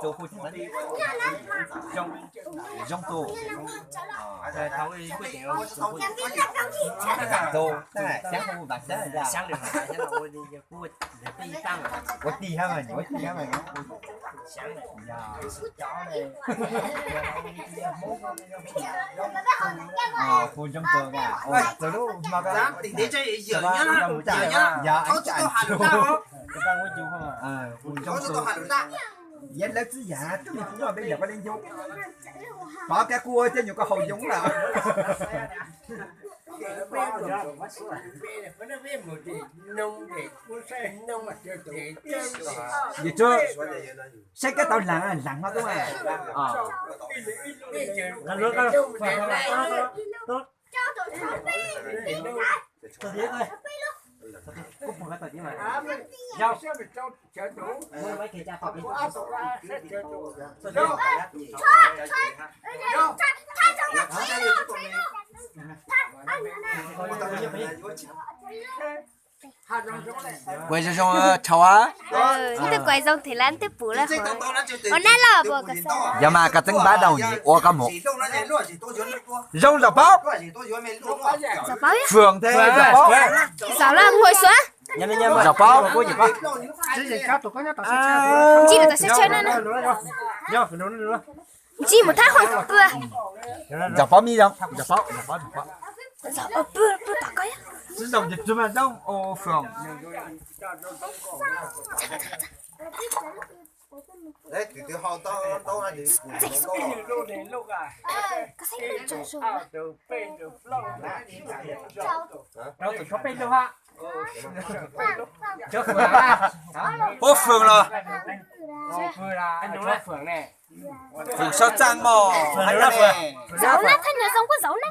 Tus hu zoo tus. Tus xyab hu vas xyab. Ua tij hab mas, ua tij hab mas. Hu zoo tus, tus lub hmo ko. Hu zoo tus. Yog lawv txij yam tub me kuv peb yog koj le ncu. Pov kab kuj ua coj nyuam koj haus yoov lawm. Yog tsuag saib kab tau laag, laag hmo tub. Kuv zoo zoo thaum a. Twb kuv zoo them lawm twb pum lawm. Ua nab loj puas kom xav. Yog mas koj txeeb npab rau ua koj mus. Zoo Zam Paub. Zam Paub. Fwm thiab Zam Paub. Zam lawm kuv xuav. Zam Paub. Ntsib mus tom sab tsawb na. Ntsib mus thab hov pw. Zam Paub me zoo, Zam Paub, Zam Paub, Zam Paub. Tsis zoo ces tsis mas zoo, Fwm. Ua Fwm los. Fwm Sab Txaj Mos. Zaum na, thaj nyuag zoo kuj zaum na.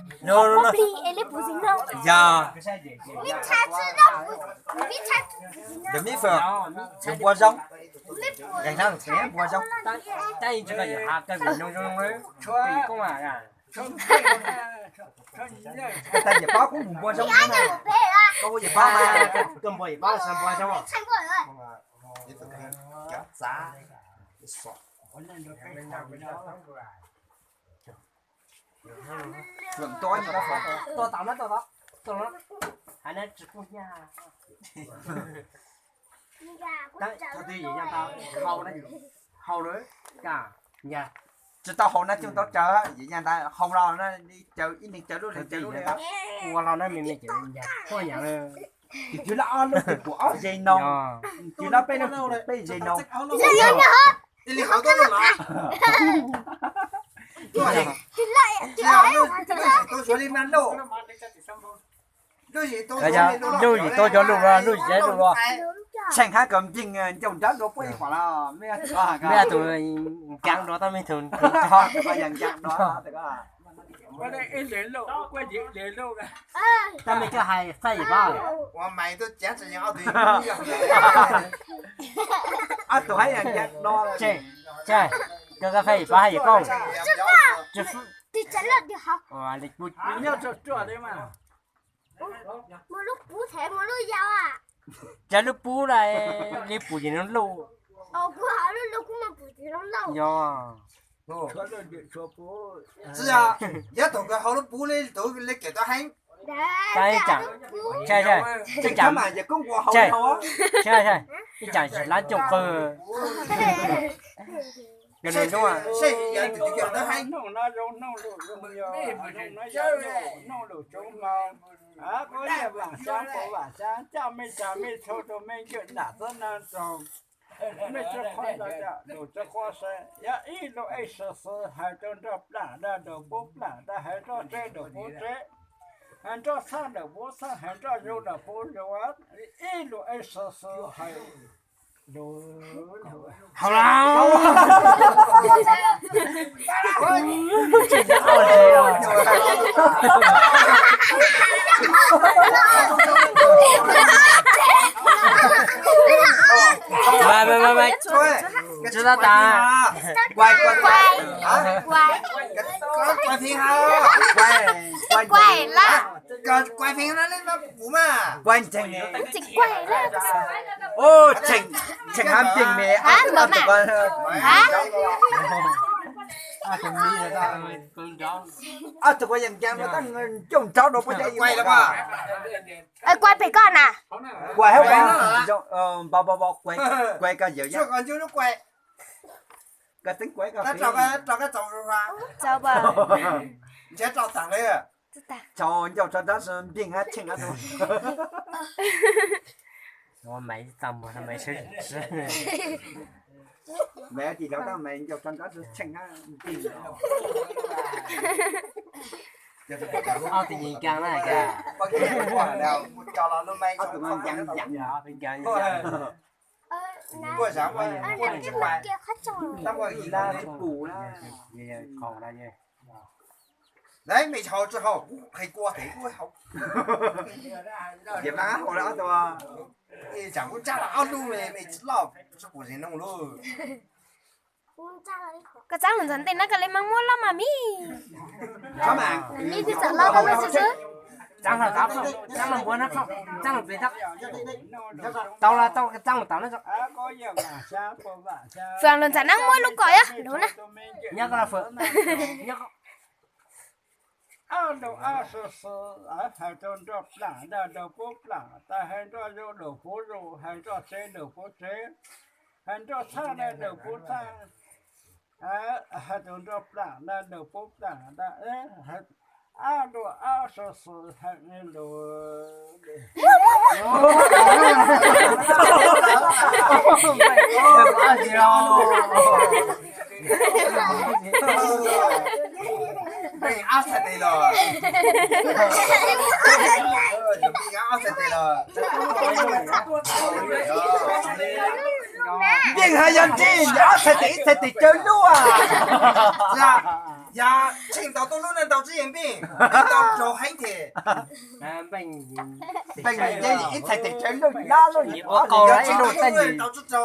Plig es li pum zim no. Yog. Yog Mib Fwm, yus npua zoo. Npua zoo. Ua tas Yawm Paub kuj mus npua zoo na. Koj ua Yawm Paub mas, koj npua Yawm Paub, npua zoo. Tuaj tau na, tuaj tau. Tuaj los, hais na tsis pub hnyiab. Thaum twg yawm yaj ntawd hau na, hau lawm, yog tsis tau hau na coj tau cawv, yawm yaj ntawd hau los na, cawv ib leeg cawv lub leeg cawv lub li. Ua los na me me ces yog tshuaj yam li. Ces twb laj ob lub ces pum ob ze no, twb laj peb lub ces pum peb ze no. Ib leeg hau tau lub los. Tau suav li mas lauj. Lub zim tau cov lus los, lub zim lus los. Tsheej hab kom nceeg ncauj nrab dua puab ib qho los. Mej tus nkeev dua tab mej tus nkeev dua. Tab mej coj hais faib yawm paub. Ob tug hab yam nkeev dua. Koj faib yawm paub hab yawm koob. Cov lub pub na, li pum zim no lauj. Yog. Tsis yog, yog thaum kawg hau lub pub li tus li kev tau heev. Ib tsam tsis lab cooj qw. Noog no zoo, noog lus zoo, noog lus tsoob hmo. Kuv niam Vam Xyaab, Vam Xyaab coj mej tsa mej txhu rau mej ncwj nram txob na rau mej txhua qhov ntawd, lus txhua qhov se yog ib lub ej sawv xwb hais rau nroj plaam daj daus pub plaam daj, hais nroj tseb daus pub tseb, hais nroj txhab daus pub txhab, hais nroj zoo daus pub zoo, ib lub ej sawv xwb hais. Hau lawm. Tsis tau tas. Kuai, kuai, kuai pheej ha, kuai lawm, kuai pheej no kuv mas kuai ntseeg, tsis kuai lawm. Tseem hab npeeg me, ob tug ko yeej ncaag no tab ncooj nrov rau puab cov kuai pem koj na. Kuai hab, npau npau kuai, kuai koj yawm yam. Koj teeb kuai koj, ntshe rau taag le, tsaus ncauj tso nrab npeeg hab tsheej hab tus. Maiv txaj muag, maiv sawv tsi. Maiv tis laug tab maiv ncauj tso nrab tsheej hab npeeg. Ob tug ncaag na, ob tug ncaag ncaag. Mej haus tsi haus kuv qhia kua tes kuv haus. Ces maj haus lawm ob tug. Tsam kuv ntsaj los ob lub, mej tsi loj, tsi pum zes noog lauj. Koj txaab lug ntxuav ntees na koj le maam muab loj mas mib. Txaab lug ntxuav na, txaab lug tau na. Fwm lug ntxuav na, muab lub kom yog lug na. Nyob koj los fwm. Ob lug ob xwb xwb, hais rau nroj plaam, nroj puab plaam, tas hais nroj zoo, lug puab zoo, hais nroj tsev, lug puab tsev, hais nroj txhaj na, lug puab txhaj, hais rau nroj plaam na, lug puab plaam na. Ob lug ob xwb xwb, hais lug. Ob txhais tes los, ob txhais tes los. Npeej has yog ntsib ob txhais tes, ib txhais tes tsawg lub as? Yog tsheej tau tuaj lub na ntau tsib yeej npeej, tau raug heev thiab. Npeej ib txhais tes tsawg lub, dab lub, ib lub txhais tes,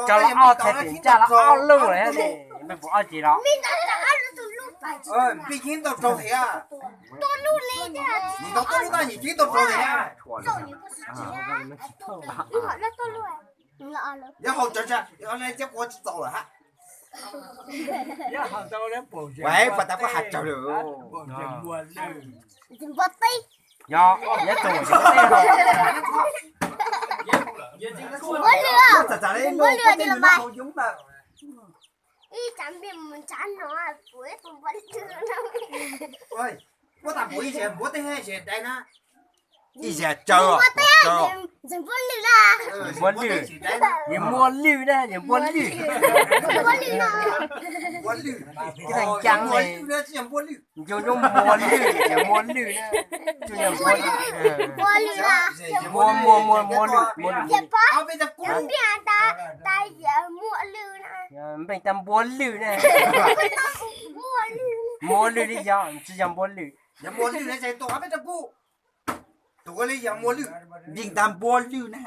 tau ob txhais tes ntsaj los ob lub lawm, npeej puas ob tsi los? Npeej yeej tau raug thiab. Nws tau tuaj lub tab nws yeej tau raug thiab. Yog haus tsawg tsawg, yog le cov quav tsis txaus lawm hab. Pas tas puab has tsawg lawm. Yog, yog tus txawm txawm le npua lwj, npua lwj, npua lwj. Puab tas npua ib zag, npua tej zag dai na. Ib zag tsawg, npua lwj, yog npua lwj na, yog npua lwj. Npua lwj, npua lwj, npua lwj. Npua lwj, npua lwj. Npua lwj, npua lwj. Npeej tas npua lwj na. Npua lwj li yog, tsis yog npua lwj. Yog npua lwj na, tus peb rau kuv. Tus ua li yog npua lwj. Npeej tas npua lwj na.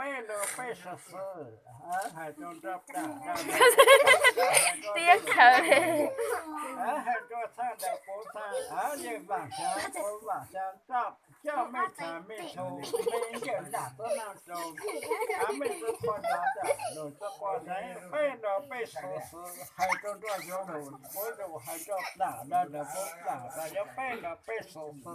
Peb lug peb xwb xwb, hais rau nroj plaam, hais rau txhaj ntawm puab txhaj, yeej vaam xyaa puab vaam xyaa, coj mej txhais mej txhu, mej ncaim naj tuab naj rau, mej tub qhua ntav tam lug txug qhua teev, peb lug peb xwb xwb, hais rau nroj zuag lug puab lug, hais rau plaam na lug puab plaam, tas yog peb lug peb xwb xwb.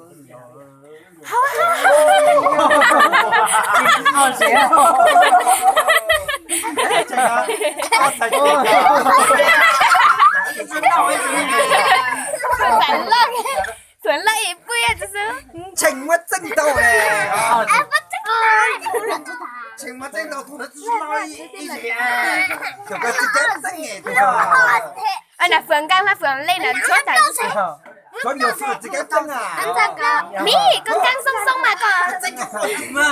Txheem muab txeeb tau ne. Txheem muab txeeb tau, tus no tsis loj ib zes, tus ko tsis cab txeeb. Fwm nkaaj mas fwm le na, tshuab tas, tshuab nyuag fwm tsis cab txeeb. Mib, koj nkaaj xoob xoob mas koj txeeb koj qhov twg mas.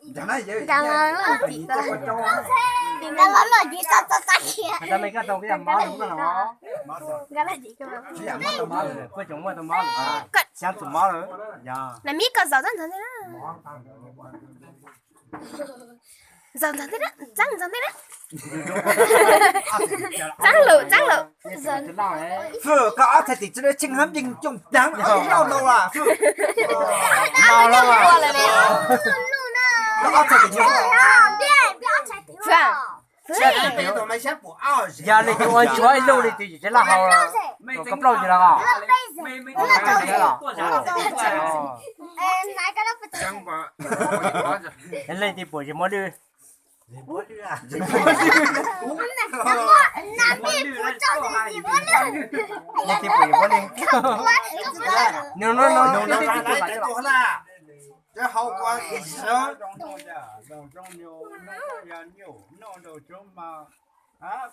Nkag los loj, nkag los loj ces tau tau tau kiag. Nkag los loj ces tau tau kiag. Kuj tseem muaj tau mob lawm, xyab tus mob lawm. Nas Mib koj zaum txab ntxov ntej na. Zaum ntxov ntej na, txab ntxov ntej na. Txab lawm, txab lawm. Fwj, koj ob txhais tes tsis tsheej hab npleeg cooj dlaag, ob tug noj ntau las. Fwj, koj ob txhais tes, yog li tus ua tshuav ib lub li tus yim tsev laj haus, koj plaub yim los os. Leej twg puas yig muab lwj? Leej twg puas yig muab lwj? Cov hauv ua sawv zoo, zoo zoo nyuj, nyuj noj nrau tsuag mas.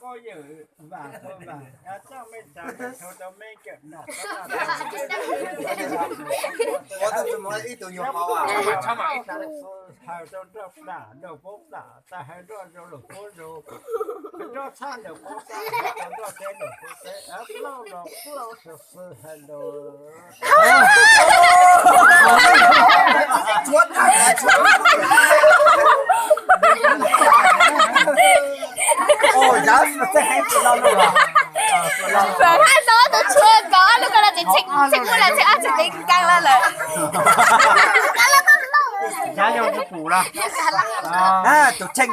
Koj yawm vam koj vam, coj me tsav me rhau rau me kawm noj. Ua tus mus ib tug nyuag hauv, hais rau nroj plam nroj pub plam, tas hais nroj zoo lawm pub zoo, nroj txhaj lawm pub txhaj, nroj teb lawm pub teb, plaub los plaub xwb xwb hais lawm. Txawm hais tau tus tshuav kom ob lub ko los tseem tsheej muaj lawm, tsheej ob txhais tes nkag los lawm. Tus tsheej ob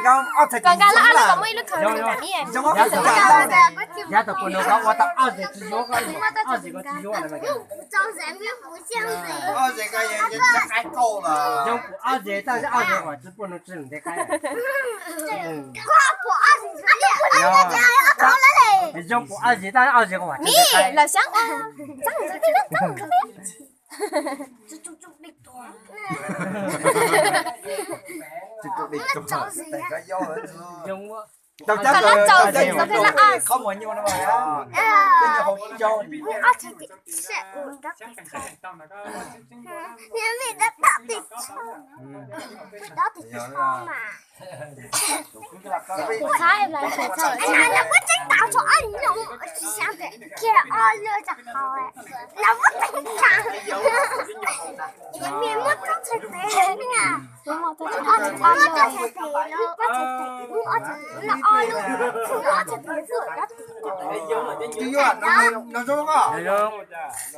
txhais tes nkag los ob lub ko muaj ib lub khaws na. Yav tom puas nus ko ua tau ob zes tsis yuav, ob zes ko tsis yuav. Yoov kuv ob zes, tab sis ob zes ko tsis puas nus tsis ntev qaib. Yoov kuv ob zes, tab sis ob zes ko tsis ntev qaib. Tau cab qhov muag nyuj no, cab nyuj hauv caug.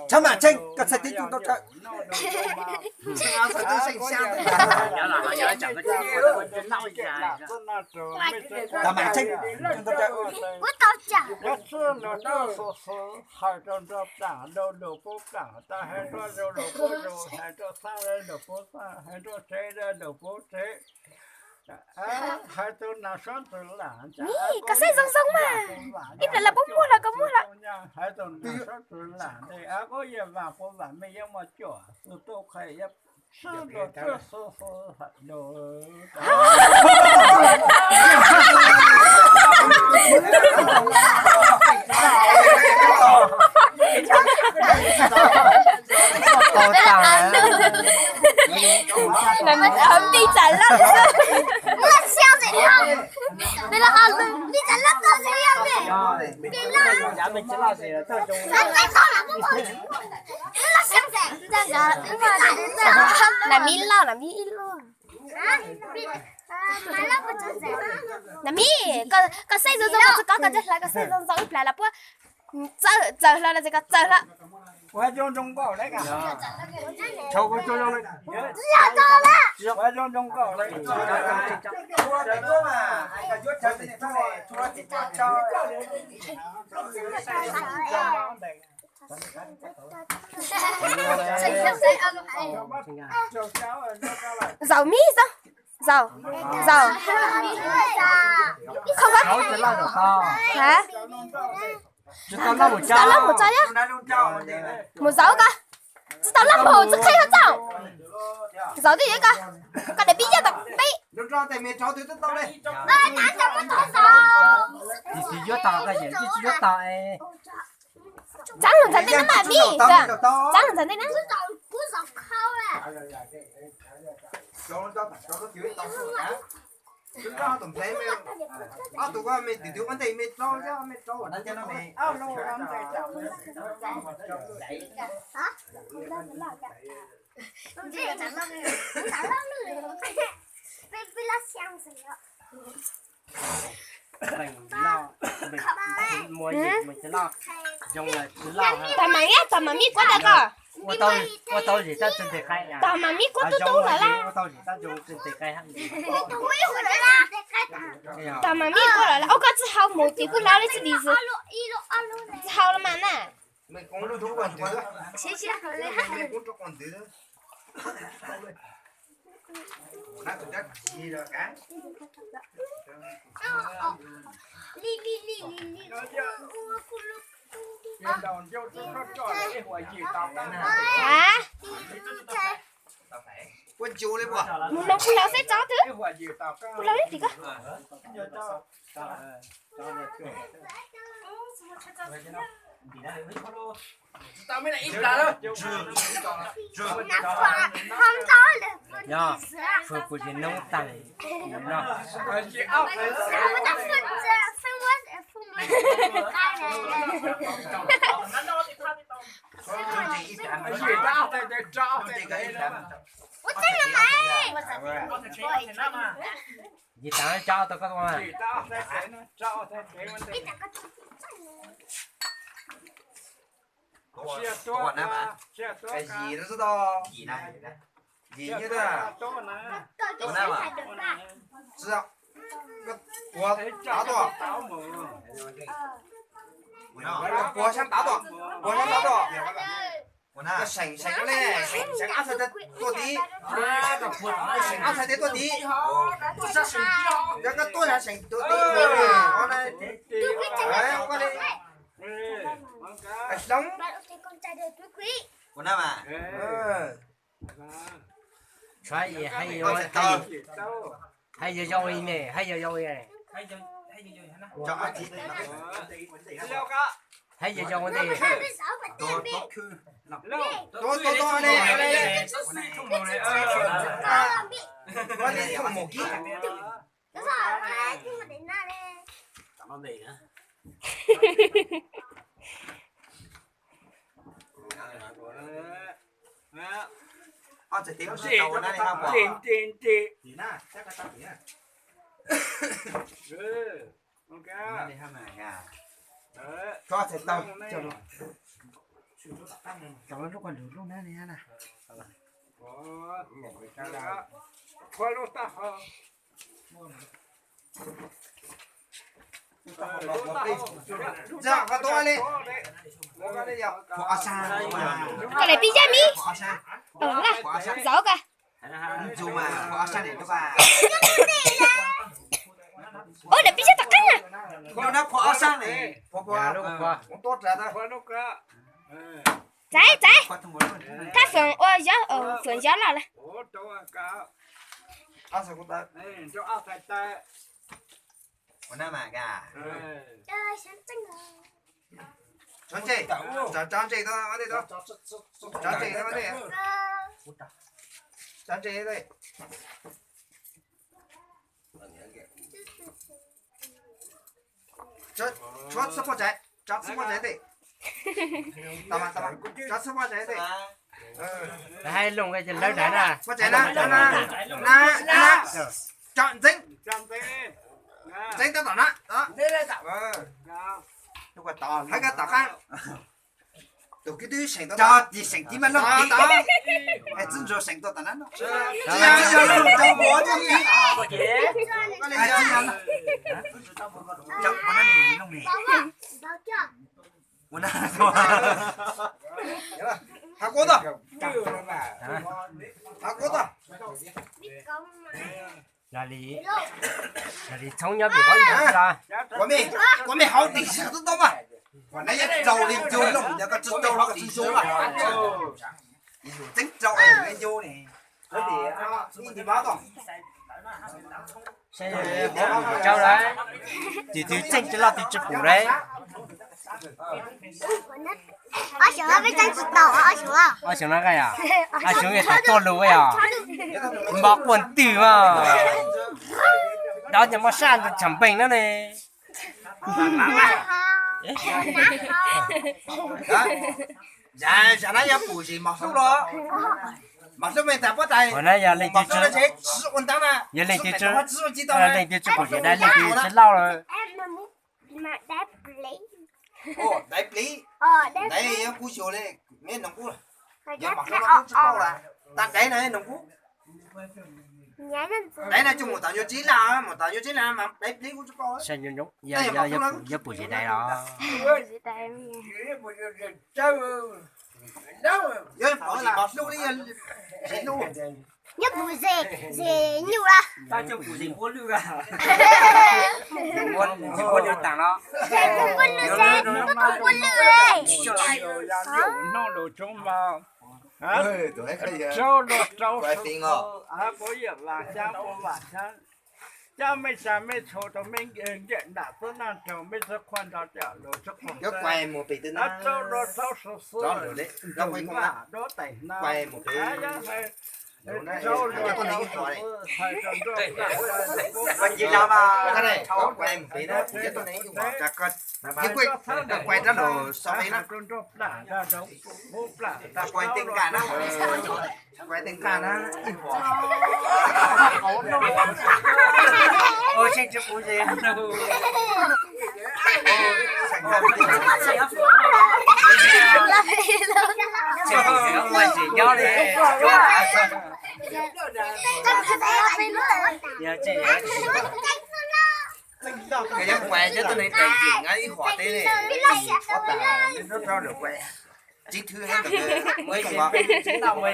Tshab Mam Tsheej, koj txhais teb cuj tau tsawv. Tam Mam Tsheej, cuj tau tsawv. Hais rau nroj plam rau lus pub plam, tas hais nroj zoo lus pub zoo, hais nroj xab lus pub xab, hais nroj tsheb lus pub tsheb. Hais tus nas sab ntxwv lam, koj saib zoo zoo mas, ib pliag los puab muag los koj muag los. Hais tus nas sab ntxwv lam, koj yawm vam puas vam mej yuav maj cuam xwb tuaj qhia, sib nrog tsuag xwb xwb hais lus. Pij tsam loj, pij tsam loj, pij tsam loj. Nas Mib loj, Nas Mib ib loj. Nas Mib, koj saib zoo zoo, koj txhob kov koj cov hlawv, koj saib zoo zoo ib pliag los puab txawm hlo los ces koj txawm hlo. Zaum Mib xwb, zaum, zaum. Tsis tau loj mus tso, mus zaum ko. Tsis tau loj mus, tsis qhib hlo txaus. Zaum twj ywm ko, koj daim pib yaj tom peb. Tis tis yuav tag, koj yem twb tsis yuav tag es. Txav lug ntxhais ntej na mas Mib, txav lug ntxhais ntej na. Ob tug ko me twv twv ua ntej me rau, me rau. Tos mas, tos mas mij kuab ntawd ko. Tos mas mij kuab tub tub lawm las. Tos mas mij kuab lawm las, ua koj tsis haus mus tim kuj hlab li tsis dis xwb. Tsis haus los mas na. Mus no kuv hlab xeb tsob twg, kuv hlab li tim ko. Yog, fwm kuv tsis noob tag no. Yim tas tso tau koj tua. Yim na, yim na, yim na. Ua na, ua tav tuaj, puas xyab tav tuaj, puas xyab tav tuaj. Seem seem le, seem ab txhais tes tuaj tid, seem ab txhais tes tuaj tid. Yog koj tuaj yog seem tuaj tid, koj li, hloov. Ua na mas. Hais yog zoo li ne, hais yog zoo li ne. Hais yog zoo li. Tuaj tuaj tuaj li. Ua li thooj mus kib. Ob txhais tes kuv tsis tau ua na li hab pom. Tso txhais taw, tso lub koj lug lub na li hab na. Qhov tuaj li. Koj daim pib zaj mi. Zaum koj. Ua daim pib zaj tom qeeb na. Txaiv txaiv. Thab feem ua, feem zov loj lawm. Tso ntses, tso ntses tau, tso ntses tau, tso ntses tau. Tshuav txhua phuaj tsaiv, tso txhua phuaj tsaiv ntej. Tso txhua phuaj tsaiv ntej. Hais lus ces lawv dag na. Phuaj tsaiv na, na, na. Tso ntxeev, ntxeev tau tom na. Hais koj tom qab. Tus kwv tij seem tau, tso tim seem tim mas loj tim. Txwb ntsuag seem tau tom na. Tsis yog lub tso npuav tso tim. Ua na, ha kuv tag, ha kuv tag. Los li, los li txhob nyob pem qhov ntawd. Kuv mej, kuv mej hauv tis sawv tau tau mas. Qhov no yog raug li ncug loj, yog koj tsis raug los koj tsis ntsuag mas. Tseeb raug li ncug ne. Ib nti pab tau. Seb, qhov kuv tsaug lawm, tis twg tseeb tsis loj tis tsis pum lawm. Ob xyoos no peb txeeb tsis tau, ob xyoos no. Ob xyoos no koj yog, ob xyoos yog thaum tuaj lus yog npog quaj twg mas. Dab ces muaj saj ntawd tshav npeeg no ne. Zam no yog pum zem mos hlub los? Mos hlub me tas puab tas, mos hlub no tsis ua ntaub na, yog leej twg tsis pum zem dab, leej twg tsis lauj lawm. Daiv pliv, daiv yog kuj xyuas li, me noog kub, yog mos hlub no kuj tsis paub lawm, tas daiv no noog kub. Daiv no tsuas mus tom nyuag tsib laj, mus tom nyuag tsib laj mas daiv pliv kuj tsis paub. Yog pum zem daiv los? Yog pum zem mos hlub li, yog zem hlub. Yog pum zem, zem nyuj los? Pum zem puab lwj, zem puab lwj tas los. Noj los tsoob mas, rau los rau, puab yam vam xyab puab vam xyab, coj mej tsa mej txhu rau mej nkiam nram txwb naj raug mej txhua qhua nrog coj los txhua qhua, rau los rau su xwb, rau tais na, rau los rau su xwb, hais rau nroj, rau nroj plam, rau pub plam, rau Koj yuav kuas cov tuab neeg daim yeem ib huam teb li, qhov tas rau lawm kuas tib thwb hab ntawd,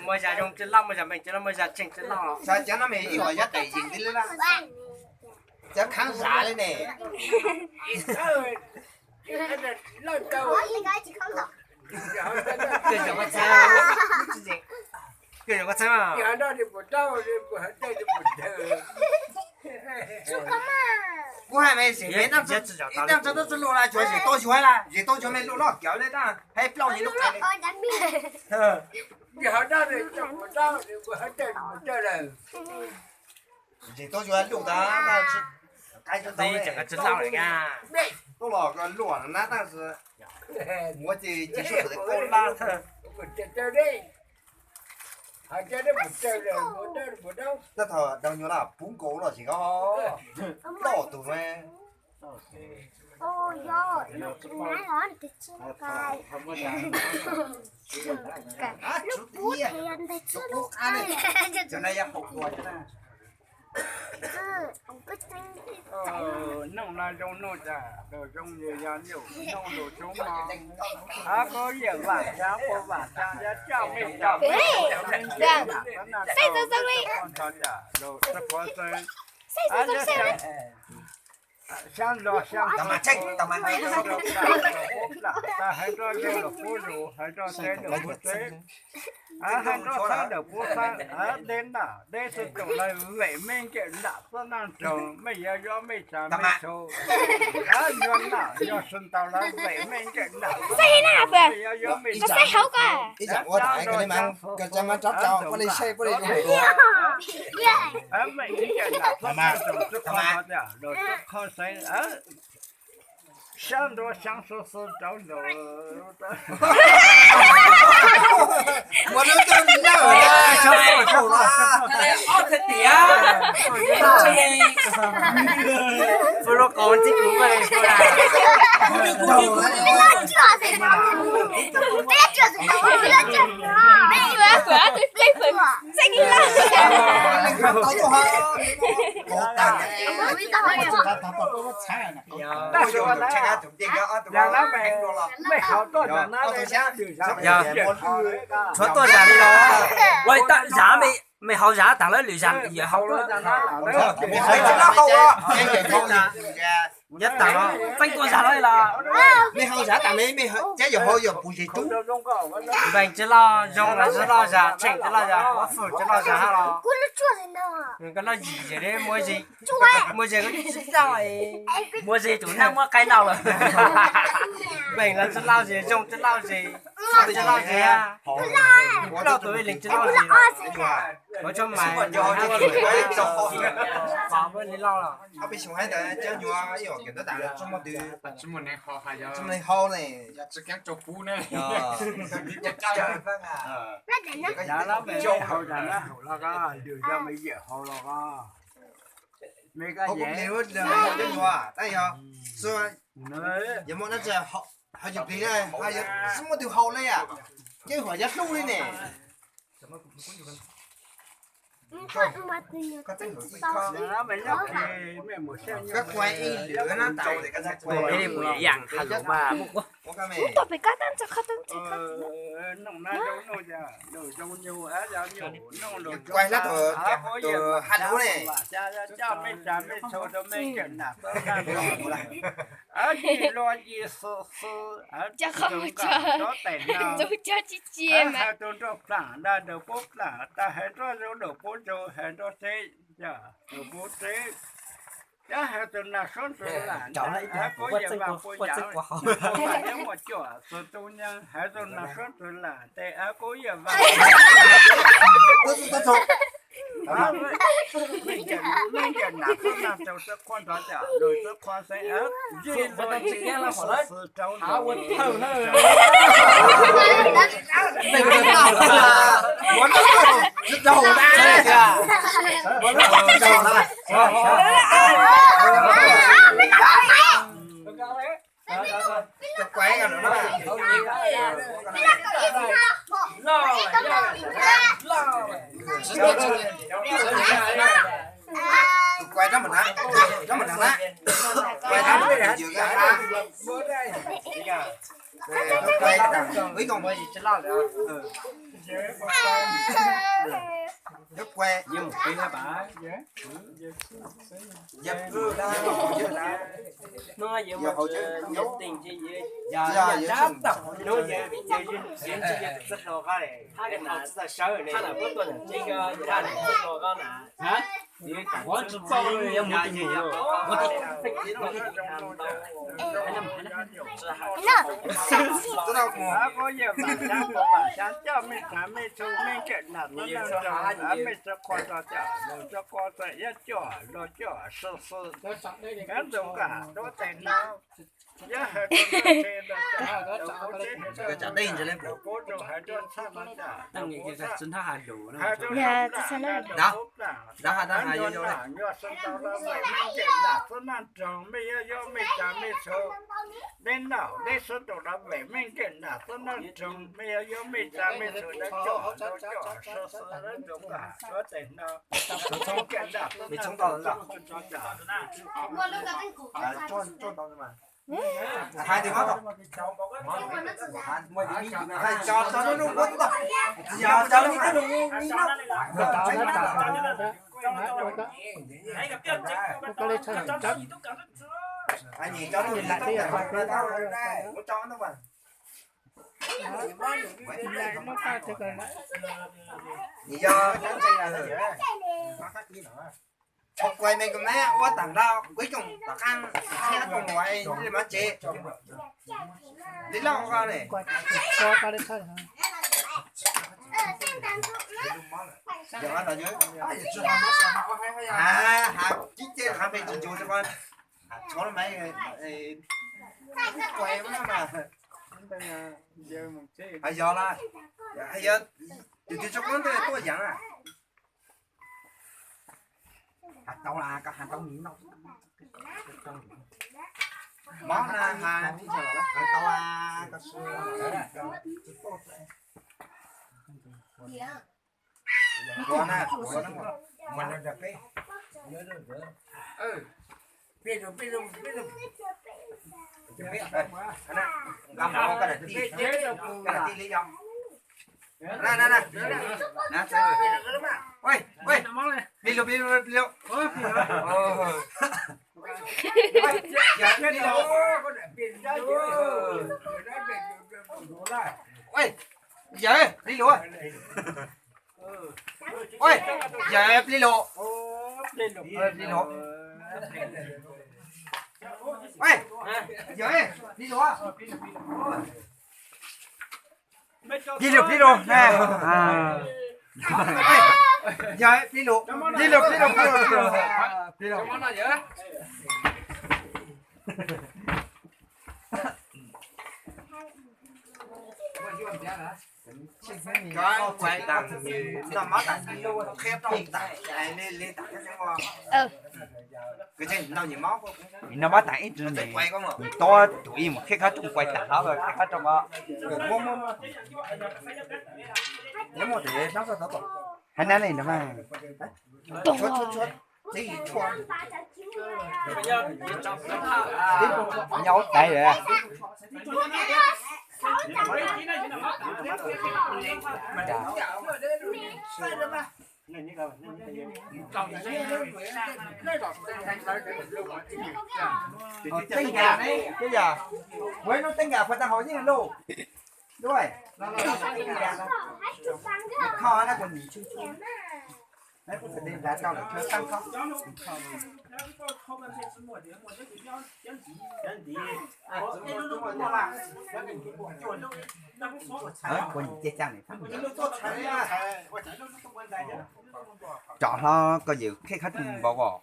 muaj zag zoo tsis loj, muaj zag meej tsis loj, muaj zag tsheej tsis loj. Xav cov no mas ib huam cov daim yeem li, cov khav zam li ne. Koj yuav koj txheeb, koj yuav koj txheeb. Kuv hais mas zem pem, ib tag tso tau tsis luaj na, tsuas zem tau zuag la, zem tau zuag me luaj loj kiag li na, hais plaub li lub qe. Zem tau zuag luaj tas, tsis tau lawm, tuaj los luaj na tab sis muab ces ces sub tawm kaub lab. Tab tom daug nyuag laj puv nkaus los zem ko, ploj tus na. Noog no zoo noog tas, zoo yog yog nyuj noog lus zoo mog. Hab koj yam vam xyab puab vam xyab, yog coj mej coj mej, mej nyiam lam xab na rau, rau txhua qhov xwb. Xyab nrog xyab ntxhov, hais nrog zoo los puab zoo, hais nrog teb los puab teb, hais nrog xab los puab xab, deb naj deb xwb caum lawv vem mej nkeem nram txwb naj raug, mej yuav yuav mej tsa mej txhu, yuav naj yuav sib ntaus lawv vem mej nkeem nram txwb naj raug, mej yuav yuav mej tsa mej txhu, xyab nrog xyab ntxhov, mej nkeem nram txwb naj raug, tub qhov tias los tub qhov xeeb, xyab nrog xyab xwb xwb rau lawm. Tshuav tuaj zam li los, ua zam, mej haus zam taag lawv lwm zam yuav haus lawm. Nyob tas los txeeb tuaj zag los li los. Mej hau zag tas me, mej cab yog hau yog puv zes tub. Npeeg tsis loj, zoo los tsis loj zag, tsheej tsis loj zag, huab fwm tsis loj zag hab los. Koj loj zim zem li muaj zem, muaj zem koj tsis txawj, muaj zem tus nab muab qaib noj lawm. Npeeg los tsis loj zem, zoo tsis loj zem, tsis loj zem, plaub tus ib leeg tsis loj zem. Ua tshua mais, pab li loj los. Tsis muaj neeg hau ne. Yog muaj dab tsi ho yus plig, ho yus tsis muaj tus hau li, ces huam yog hlub li ne. Koj kuv ib lwm na tas. Kuv pom pem kab tab ntse qhov tab ntse qhov. Kuv kuv tus hab lub ne. Coj mej tsa mej txhu rau mej kawm nam txoj naj nrog, yig luag yig xwb xwb, cov qhov mus tso, tus cog tsis cia mas hais tus nrog plaam nrog pub plaam, tas hais nrog zoo nrog pub zoo, hais nrog teb nrog pub teb. Cov hais tus nas suab ntxwv lam tes, ab kub yam vaaj puab yam, cov muaj cuam xwb tub nyaab, hais tus nas suab ntxwv lam tes, ab kub yam vaaj. Mej kawm nam txoj naj tsaug txawj qhuab nrov cam lug txawj qhuab xeeb, yig luag yig xwb rau ua thawj na. Coj mej tsa mej txhu mej kawm nam txoj naj nrog, mej txawj qhuab nrov cam lug txawj qhuab xeeb, yog coj lug coj xwb xwb, kab ntxoov kam rua tes no, yog hais rua ntse, rua pub rua hais rua txhaj no cam, rua pub txhaj, hais rua txhaj, rua pub txhaj, nyuas sab tau lug vem mej kawm nam txoj naj nrog, mej yuav yuav mej tsa mej txhu, dleb noj dleb swb tau lug vem mej kawm nam txoj naj nrog, mej yuav yuav mej tsa mej txhu, dleb coj rua coj xwb xwb, dleb ntxoov kam rua tes no, mej kawm nam txoj naj nrog, Nws yog txhob kuais me kos nab ua taag nrho kuv ib koom tom qaab thiab koom uas li mas tsev li lauj ko ne. Has kib ce has me tsis ncuv rua ko, tshov lub maiv kuais mas. Has yog la, has yog tus twg tso koob ntej tuaj yaav na. Has tau la, koj has tau nws no. Mob na, has tau la, koj Plig lug, plig lug, plig lug. Yawg, plig lus. Yawg, plig lus. Plig lus. Yawg, plig lus. Plig lus, plig lus. Yawg, plig lus. Plig lus, plig lus, plig lus, plig lus. Noj mab tas ib tug nws tob tus ib mus qhib qhov rooj kuai tas hov, qhib qhov rooj os. Hais na li no mas. Nyob tais lawm. Teeb Nkas, yog, kuv hnub Teeb Nkas puas tau haus yeej lauj? Kho na kuv nim tshwj tshwj. Kuv txawm tes ntav tau lawm, tshwj tau kho. Kuv nim cia cag nim. Tsom hlo koj yawm khej khab rwg npaum os.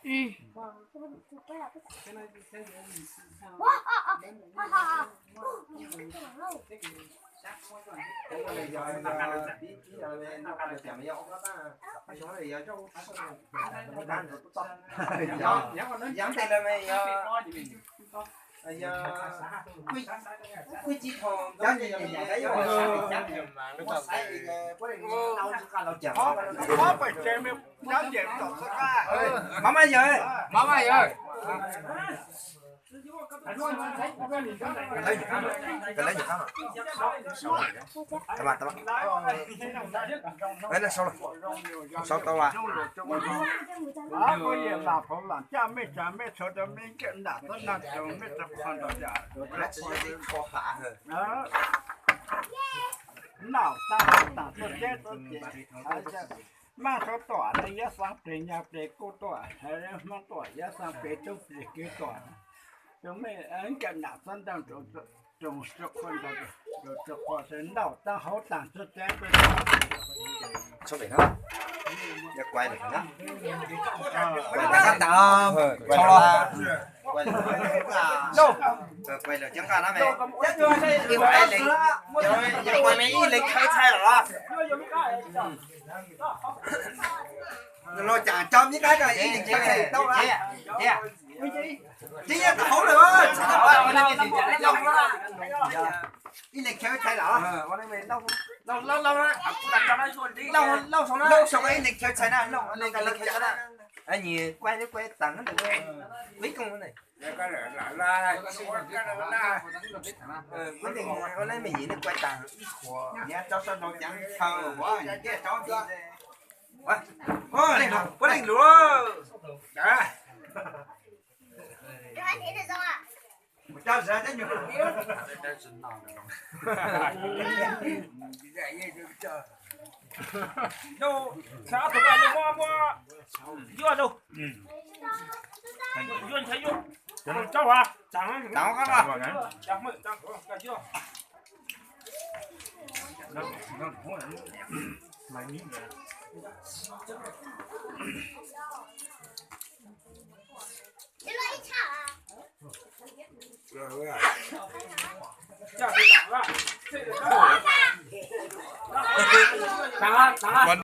Maj maj yawg. Sau tau. Poj niam lam phauv lam caj mej tsa mej tshuav rau mej nram txob nag rau mej rau qhov ntawd. Noj tag tas tuaj teb tuaj ces, Hmoob tuaj tom ne, Yawm Xaab plig nyag plig kub tuaj, Hmoob tuaj Yawm Xaab plig tub plig kiv tuaj, rau mej nram txob nag rau qhov ntawd, rau qhov ntawd noj tag hauv tag tuaj teb tuaj. Ib leeg khaws txhais los. Los cas cov mi qab ko ib leeg khaws txhais tau. Tib yam tau hauv lawm. Ib leeg khaws txhais los. Lauj, ib leeg khaws txhais na, lauj, ib leeg khaws txhais na. Nyias kuaj kuaj tas, kuv ib kooj ne. Kuv ib leeg, ua lab me nyuam ne kuaj tas ib qhuav, nyias rau sab nraud cov chaw, nyias rau ntxiv. Puav leej lus.